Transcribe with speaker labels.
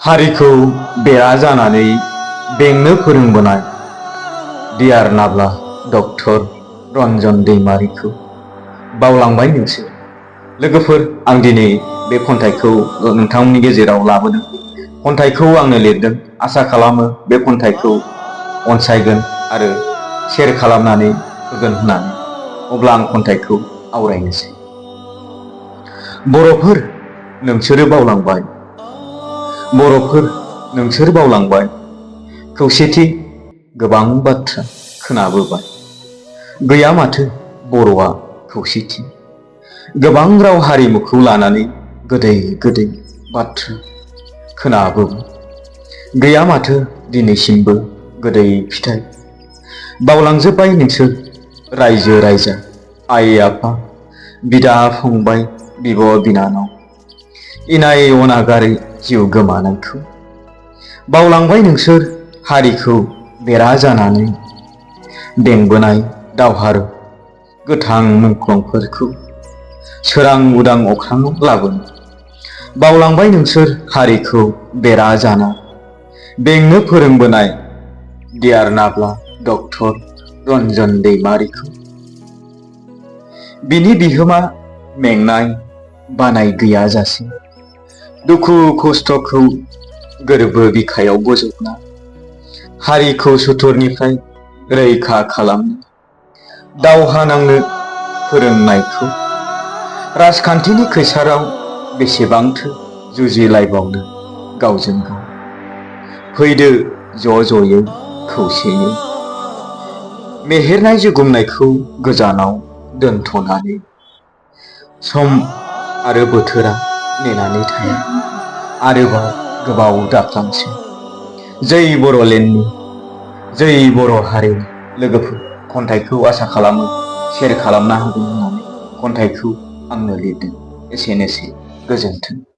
Speaker 1: हारिखौ बेरा जानानै बेंनो फोरोंबोनाय डियार नाब्ला डक्टर रन्जन दैमारिखौ बावलांबाय नोंसोर। लोगोफोर, आं दिनै बे खन्थाइखौ नोंथांमोननि गेजेराव लाबोदों। खन्थाइखौ आंनो लिरदों। आसा खालामो बे खन्थाइखौ अनसायगोन आरो शेयार खालामनानै होगोन होननानै। अब्ला आं खन्थाइखौ आवरायनोसै। बर'फोर, नोंसोरो बावलांबाय। बर'फोर, नोंसोर बावलांबाय। खौसेथि गोबां बाथ्रा खोनाबोबाय। गैया माथो बर'आ खौसेथि। गोबां राव हारिमुखौ लानानै गोदै गोदै बाथ्रा खोनाबोबाय। गैया माथो दिनैसिमबो गोदै फिथाइ। बावलांजोब्बाय नोंसोर रायजो राजा, आइ आफा, बिदा फंबाय, बिब' बिनानाव, इनाय अनागारै जिउ गोमानायखौ। बावलांबाय नोंसोर हारिखौ बेरा जानानै बेंबोनाय दावहारु गोथां मुंख्लंफोरखौ सोरां उदां अख्राङाव लाबोनो। बावलांबाय नोंसोर हारिखौ बेरा जाना बेंनो फोरोंबोनाय डियार नाब्ला डक्टर रन्जन दैमारिखौ। बिनि बिहोमा मेंनाय बानाय गैयाजासे दुखु खस्थ'खौ गोरबो बिखायाव बोजबना हारिखौ सुथुरनिफ्राय रैखा खालामनो दावहा नांनो फोरोंनायखौ। राजखान्थिनि खैसाराव बेसेबांथो जुजिलायबावनो गावजों गाव। फैदो ज' ज'यै खौसेयै मेहेरनाय जुगुमनायखौ गोजानाव दोनथ'नानै। सम आरो बोथोरा नेनानै थाया आरोबाव गोबाव दाख्लांसै। जै बर'लेण्डनि, जै बर' हारिनि। लोगोफोर, खन्थाइखौ आसा खालामो शेयार खालामना होगोन होननानै खन्थाइखौ आंनो लिरदों। एसेनोसै, गोजोन्थों।